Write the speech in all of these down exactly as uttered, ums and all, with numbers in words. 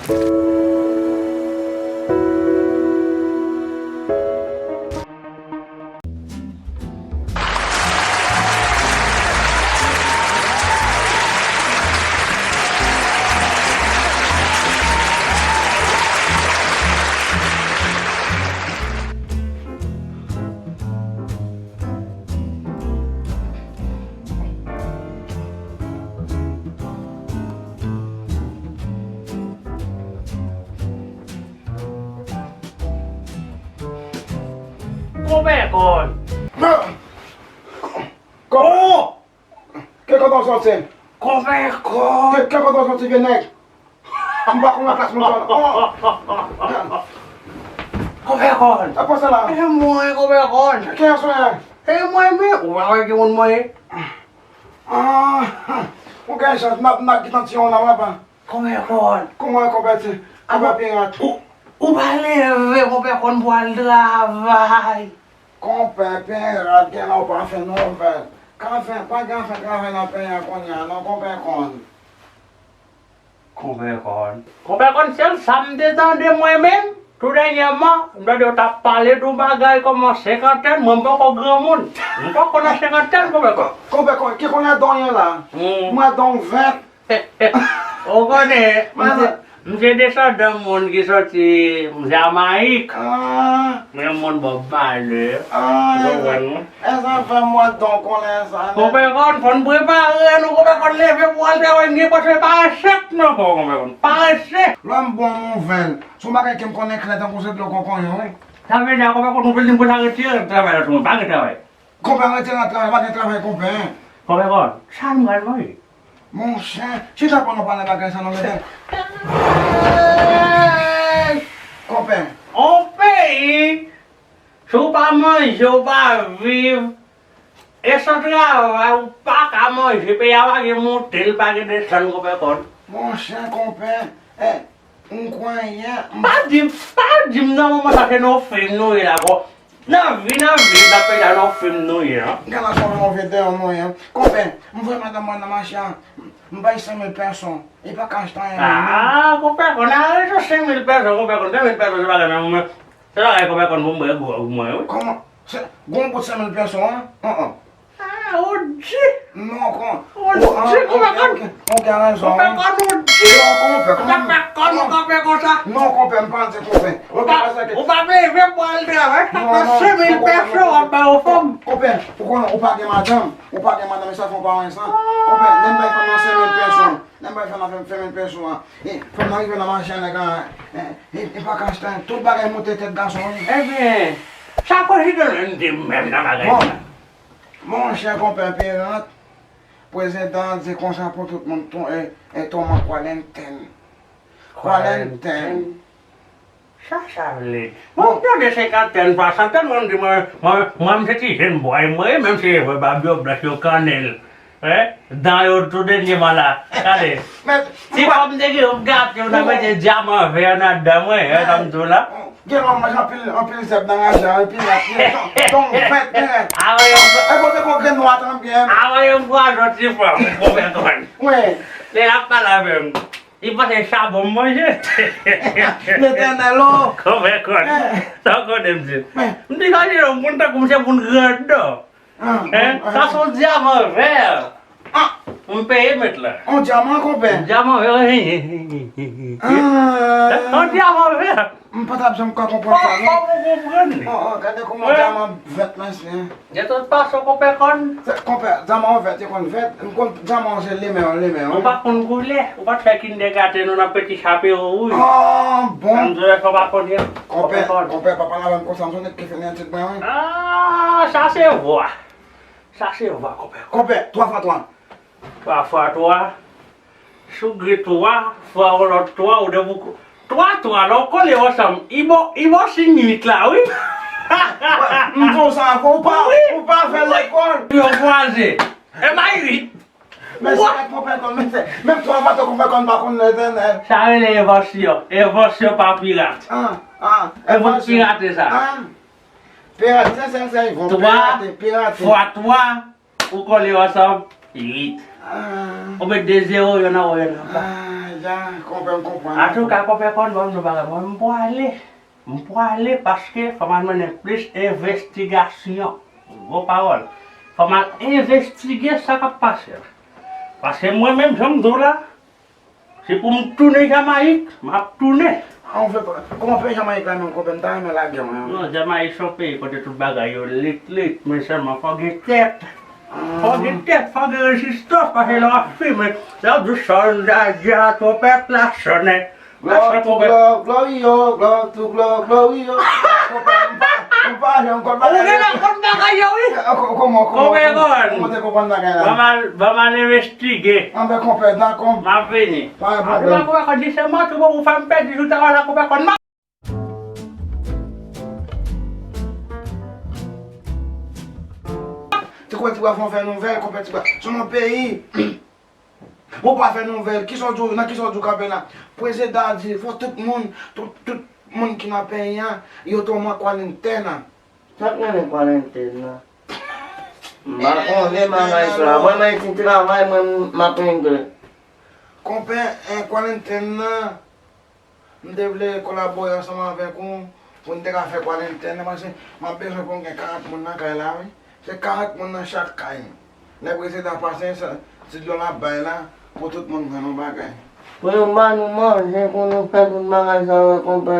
Konpè Kòn. Kòman? Ke kote w soti? Konpè Kòn. Ke, ke kote w soti, vye nèg? M pa konn nan klas mwen sòl. Oh! Konpè Kòn. Sa pase la? E mwen, Konpè Kòn. Ki aswè a? E mwen menm. Ou pa wè ki moun mwen ye? Ah, ou gen chans, m ap, m ap gentan tiye w nan, papa. Konpè Kòn. Kòman, konpè ti? Konpè pirat. Ou, ou pa leve, Konpè Kòn, pou al travay. Konpè pirat, gen la ou pa fè nouvèl. Ka fè, pa gen fè travay nan peyi a kounye a, non, Konpè Kòn. Konpè Kòn. Konpè Kòn, sèl sa m te tande mwen menm, tou dènyèman, m tande yo t ap pale de yon bagay kòman senkantèn, mwen m poko granmoun. M poko nan senkantèn, Konpè Kòn. Konpè Kòn, ki kounye a don ye la? Hmm. Mwen don vèt. Ou konnen, m se, m se desandan moun ki soti Jamayik. Ah. Men moun Bob Marley. Ah, ou konprann, non? E sa fè mwen don konnen sa, nèg. Konpè Kòn, fò n prepare nou, Konpè Kòn, leve pou al travay, m gen pòs pa chèk non, Konpè Kòn. Pa chèk. Lè m bon nouvèl, se yon bagay ke m konnen klè tankou se dlo konkonyon, wi. Sa vle di, Konpè Kòn, ou vle di m konn arete travay la sou mwen, pa gen travay. Konpè, retire nan travay, pa gen travay, konpè. Konpè Kòn, sa nou pral manje? Monchè, chita pou nou pale bagay sa non, mesye. Konpè. On peyi, si w pa manje, w pa viv. E san travay, ou pa ka manje. Peyi a pa gen monte, l pa gen desann, Konpè Kòn. Monchè, konpè, eh, m kwè yè, m- Pa di, pa di m nan moman sa se nan fim nou ye la, Kòn. Nan vi, nan vi, nan peyi a, nan fim nou ye, non. Gade la, sòl move deyò nou ye. Konpè, m voye madanm mwen nan mache a, m bay senk mil peso. E pa ka achte anyen, non. Ah, konpè, Kòn, arete senk mil peso, Konpè Kòn, senk mil peso, se bagay nan mwen. Se bagay Konpè Kòn pou m bwè gwòg mwen, wi. Kòman? Se, gon bout senk mil peso, an? An, an. Ah, O G! Non, kon-, O G, Konpè Kòn. Ou gen rezon, wi. Konpè Kòn, O G! Non, konpè, konpè. Ou pa fè kòn ou kanpe konsa. Non, konpè, m pa di konpè. Ou pa, ou pa leve pou al travay, sa fè senk mil peso w ap bay yon fanm. Konpè, ou konnen ou pa gen madanm. Ou pa gen madanm, e sa fè w pa wè sa. Konpè, lè m bay fanm nan senk mil peso. Lè m bay fanm nan senk mil peso a. E, fanm nan rive nan mache a, nèg la, e, e, e pa ka achte anyen. Tout bagay moute tèt gason, wi. Ebyen, sa prezidan an di menm nan bagay sa? Monchè, konpè Pirat, prezidan an di konsa pou tout moun tou, e, e, tonman kwalenten. Kwalenten. Sa sa vle di? Bon, m tande senkantèn, swasantèn, mwen, m di mwen, mwen, mwen, m se ti jenn bòy, mwen, menm si yo vre bab yo blanch, yo kannèl. Wi, dan yo tou dènyèman la. Gade. Ti kòb m te gen, yo gate, yo nan mete dyaman vè nan dan mwen, wi, sa m di w la. Gen lòm manje anpil, anpil zèb nan raje a, epi la, ton, ton vèt, vèt. Avan yo, e kote ko grenn nwa tan byen. Avan yo kwaze yon ti fwa, m konpè konn. Wi. Lè l ap pale avè m. Li panse chabon m manje. Letènèl, o. Konpè Kòn. Sa w konnen m di? M di, imajine w, moun tankou m se moun grandò. Sa se yon dyaman vè. M peye mèt la. Yon dyaman, konpè? Yon dyaman vè, wi. Yon dyaman vè. M pa t ap janm ka konprann sa, non. Fò, fò w konprann li. Oh, oh, gade kòman dyaman vèt, mesye. De tout fason, konpè Kòn. Konpè, dyaman vèt, yo konn vèt. M konn dyaman se limen, limen, wi. Ou pa konn koulè. Ou pa t fè kindègaten nou nan Peti Chapewo, wi. Ah, bon. Sa m di w, fò w pa konn yo. Konpè, konpè, pa pale avè m konsa, m sonje ki fè yon ti bwen, wi. Ah, sa se vwa. Sa se vwa, konpè. Konpè, twa fwa twa. Twa fwa twa. Si w gen twa fwa yon lòt twa, ou de pou ko-, twa twa, lè w kole yo ansanm, i bon, i bon siy uit la, wi. M di w sa, ou pa, ou pa fè lekòl. Yo kwaze. E pa uit. Men se konpè Kòn, men se, menm twa fwa twa konpè Kòn pa konn Letènèl. Sa rele envansyon. Envansyon pa pirat. Ah, ah, envansyon. Pirate sa. Ah. Pirate, se, se, se, pirate, pirate. Twa fwa twa. Ou kole yo ansanm, uit. Ou met de zewo, youn anwo, youn anba. Konpè, m konprann. Antouka, konpè Kòn, ban m di w bagay. Mwen, m pwale. M pwale paske fò m al mennen plis envestigasyon. Gwo pawòl. Fò m al envestige sa k ap pase la. Paske mwen menm, jan m di w la, se pou m tounen Jamayik, m ap tounen. An fèt, kòman fè Jamayik la menm, konpè, m ta renmen lage mwen. Non, Jamayik se yon peyi kote tout bagay yo lit lit, men sèlman fò gen tèt. Fò gen tèt, fò gen rezistans, paske lè w ap fimen, lè w ap di sòlda Dya, twonpèt la sonnen. Glò tou glò, glò wi yo, glò tou glò, glò wi yo. Konpè, m pa, m pa janm konn bagay yo. Ou genlè konn bagay yo, wi. Kòman, kòman, kòman te konprann bagay la? Ban m al, ban m al envestige. Anben, konpè, dakò. M ap vini. Pa gen pwoblèm. Konpè Kòn, di se manti, bon, ou fè m pèdi jou travay la, konpè Kòn. Ti konpè Ti Bwa, fò n fè nouvèl, konpè Ti Bwa. Se yon peyi. Bon, pa fè nouvèl. Kisa w di w, nan kisa w di w kanpe la? Prezidan di, fò tout moun, tout, tout moun ki nan peyi a, yo tonbe an kwarantèn. Sa k rele kwarantèn nan? M pa konnen bagay sa. Mwen, mwen ti travay, mwen, m ap regle. Konpè, en, kwarantèn nan, m te vle kolabore ansanm avèk ou pou n te ka fè kwarantèn nan, paske m ap bezwen pou m gen karant moun nan kay la, wi. Se karant moun nan chak kay. Lè prezidan pase, sa, ti dlo l ap bay la, pou tout moun jwenn yon bagay. Pou yo ba nou manje, pou nou fè tout bagay sa yo, konpè,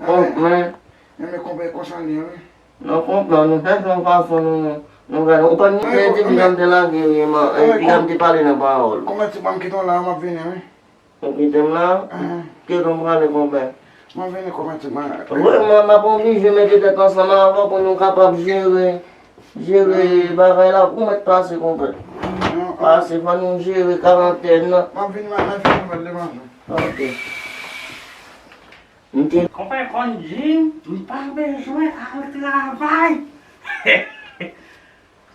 konpè. Enben, konpè, konsa l ye, wi. Non, konpè, nou fè yon fason, nou, nou gade. Ou konn nou te di, piga m te lage, wi, epi m te pale nan pawòl. Konpè, ti bwa, m kite w la, m ap vini, wi. Ou kite m la? Kite m prale, konpè. Mwen vini, konpè, ti mwen. Wi, mwen, m ap oblije mete tèt ansanm avè w pou nou kapab jere, jere bagay la. Ou mèt pase, konpè. Pase, fò nou jere karantèn nan. M ap vini, mwen, mwen fè nouvèl devan nou. Ok. M te... Konpè Kòn di m, m pa bezwen al travay.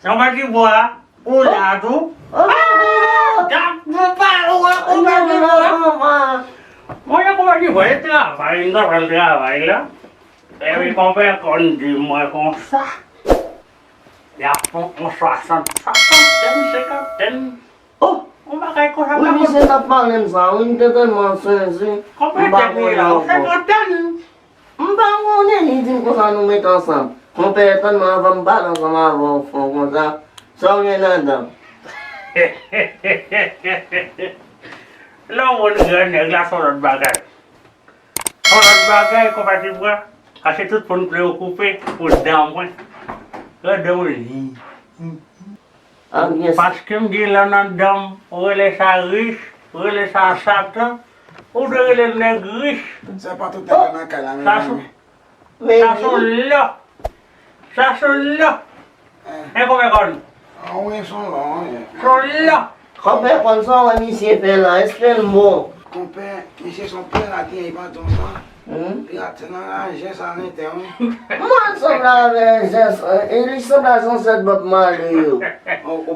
Sa w pa di bwa, ou la tou. Ah! Gad pou pa ou, ou pa di bwa. Mwen, konpè di bwa, e travay, m t ap al travay la. Epi konpè Kòn di mwen konsa, y ap fè yon swasant, swasantèn, senkantèn. Oh! Yon bagay konsa. Wi, misye t ap pale m sa, wi, m te tèlman sezi. Konbyen tèt li la? Senkantèn. M pa konnen, li di m konsa nou met ansanm. Konpè, tann mwen anvan m pale ansanm avè w fò konsa. Sa w gen nan dan? Lè w wè grannèg la, se yon lòt bagay. Yon lòt bagay, konpè Ti Bwa, paske tout moun preyokipe pou dan mwen. Gade dan mwen. Paske m gen lan nan dan m, ou rele sa rich, ou rele sa satan, ou dwe rele l nèg rich. Se pa tout nèg nan kay la menm. Sa se yon lò. Sa se yon lò. Hein, konbyen kòn? Ah wi, se yon lò, wi. Se yon lò. Konpè, konn sa w wè misye fè la, èske l bon? Konpè, misye se yon pirat, li pa di w sa. Hmm? Pirat se nan lajè sa rete, wi. Mwen sanble avè jès, e li sanble a zansèt Bob Marley yo.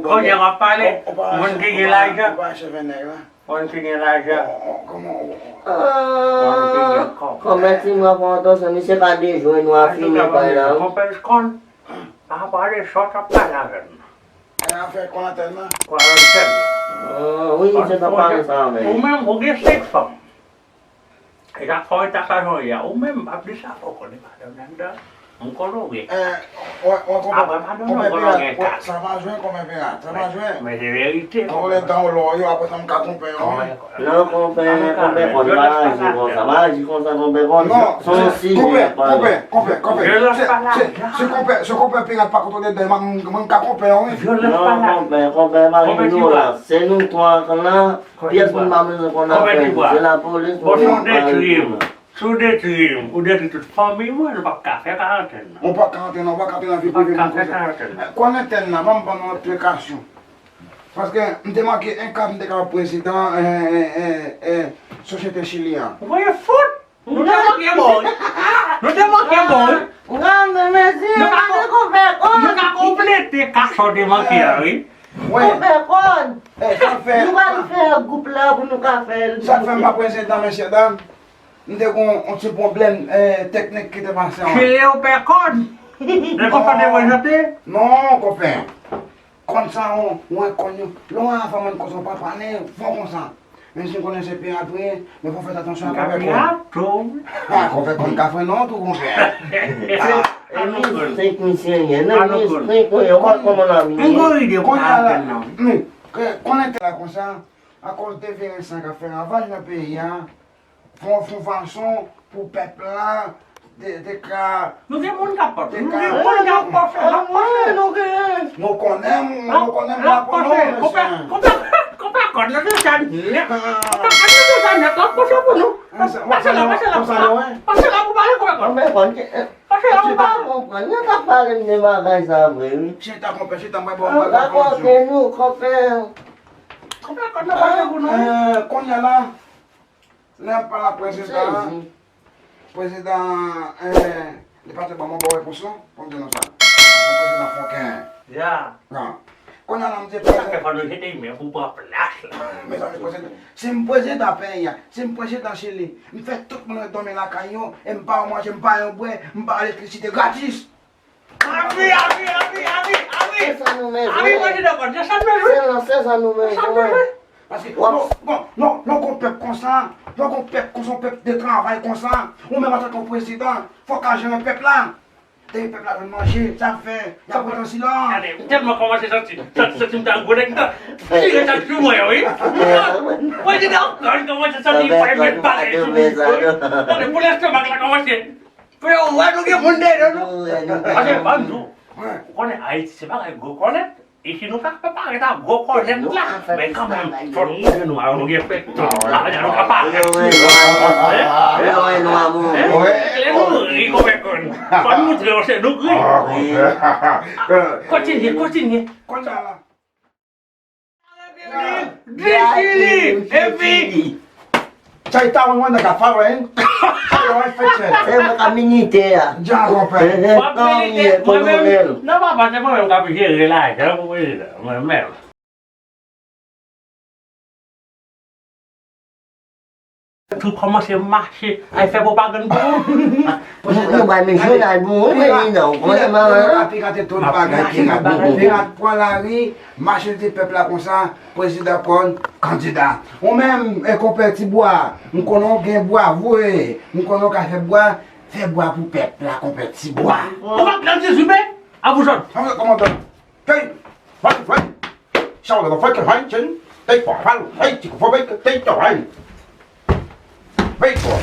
Kounye a w ap pale, moun ki gen lajan. Ou pa cheve nèg la. Moun ki gen lajan. Kòman? Moun ki gen kòb. Kòman ti mwen fè atansyon, misye ka dejwenn nou a fimen bay la, wi. Konpè Kòn, pa pale sa w t ap pale avè m. E afè kwarantèn nan? Kwarantèn nan. Ah, wi, misye t ap pale sa avè m. Ou menm, ou gen senk fanm. E sa k fè w ret ak sa jan w ye a. Ou menm, m p ap di sa, fò w konnen madanm nan anndan. M konnen w gen kat. Apre madanm nan, m konnen w gen kat. Sa pa jwenn konbyen pirat. Sa pa jwenn. Men se verite. Konbyen tan w lò yo, apre sa m ka konpè yo, wi. Non, konpè, konpè, konpè, pa aji konsa, pa aji konsa, konpè, konpè. Non, se yon sijè, konpè, konpè, konpè, konpè. Se, se, se konpè, se konpè pirat pa kontwole dan, mwen, mwen ka konpè, wi. Non, konpè, konpè, pa gen vyolans. Se nou twa k la, pyès moun pa bezwen konn afè nou. Se lapolis nou. Bon, si w detwi m, si w detwi m, ou detwi tout fanmi mwen, nou p ap ka fè karantèn nan. Ou p ap karantèn nan, ou p ap ka antre nan vi prive moun konsa. Kwarantèn nan, ban m ban nou lòt prekasyon. Paske m te manke en ka, m te ka prezidan, eh, eh, eh, eh, sosyete Chili a. Ou voye fout! Nou te manke bon, wi. Nou te manke bon, wi. Nou ka, nou ka konplete ka sa w te manke a, wi. Konpè Kòn. Nou pral fè gwoup la pou nou ka fè l. Sa k fè m pa prezidan, mesye dam, m te gon yon ti pwoblèm, eh, teknik ki te pase an. Chili ou pè Kòn? E konsa w te prezante? Non, konpè. Kòn sa, ou, ou wè kòn yo. Lè w wè avan moun konsa, w pa pale fò konsa. Menm si m konnen se peyat ou ye, men fò w fè atansyon ak konpè kòn. Ah, konpè kòn ka fè non tou, konpè. E mi senk misye ye, nan mi senk mil, w ap kòman la, mi? M gon ide pou ka apèl non. Konnen tè la konsa, akoz de vire san k ap fè ravaj nan peyi a, fè yon fason pou pèp la te, te ka. Nou gen moun k ap pòte. Nou gen moun k ap pòte. L ap pòte. Nou konnen, nou konnen l ap pòte. Konpè, konpè, konpè kòd la deja. Konpè kòd la deja nèt, l ap pòte pou nou. Pase la, pase la, pase la pou pale konpè kòd. Konpè kòd, pase la pou pale. Konprann, yo t ap pale m de bagay sa vre, wi. Chita, konpè, chita, mwen ba w bagay pou nou, konpè. Konpè kòd la pase pou nou. Kounye a la, lè m pale ak prezidan an, prezidan an, eh, li pa te ban mwen bon repons non, pou m di nou sa. Prezidan Fonken. Ya. Non. Kounye a la, m di prezidan. Sa fè fò nou jete men pou pran plas la. Mezanmi, prezidan, si m prezidan peyi a, si m prezidan Chili, m fè tout moun ret dòmi lakay yo, e m pa yo manje, m pa yo bwè, m pa elektrisite gratis. Avi, avi, avi, avi, avi. Se sa nou bezwen. Avi, manje de bon, se sa nou bezwen. Se sa nou bezwen. Paske, bon, bon, lè w gon pèp konsa, lè w gon pèp konsa, yon pèp de travay konsa, ou menm antanke yon prezidan, fò w ka jere pèp la. Depi pèp la jwenn manje, sa fè, y ap ret an silans. Gade, m tèlman kòmanse santi, santi, santi m ta gwo nèg, m ta tire chak jou mwen, wi. Prezidan, kòd kòmanse santi, fò l met bagay sou nou. Tande, pou lestomak la kòmanse. Pou yo wè nou gen moun deyò nou. Paske, ban m di w, ou konnen Ayiti, se bagay gwo kònèt. E si nou ka parèt ak gwo kònèt la, men kanmenm, fò nou gen nwa, nou gen fèt. Lè nou ri, nou ri, nou ri. Lè nou ri, konpè kòn. Fò nou montre yo se nou ki ri. Kontinye, kontinye. Konsa la. Dechili, epi. Chay ta wan wan nan ka fal wen. Chay wan fè chay. Se mwen ka milite a. Dja konpè. W ap milite, mwen menm, non papa, se mwen menm k ap jere lajan pou prezidan, mwen menm. Tou kòmanse mache, al fè pwopagann pou ou. Nou bay men jounal pou ou, prezidan, ou konnen mwen. Pirate tout bagay, pirate. Pirate pran lari, mache di pèp la konsa, prezidan Paul kandida. Ou menm, e konpè Tibwa, m konnen w gen bwa vre, m konnen w ka fè bwa, fè bwa pou pèp la, konpè Tibwa. Ou pa pran dizwit men, a pou zòt. Kòmandan. Hey! Hey! Hey! Show the fucking hey, chin. Take for hey, hey, take for hey, take for hey. Wait for.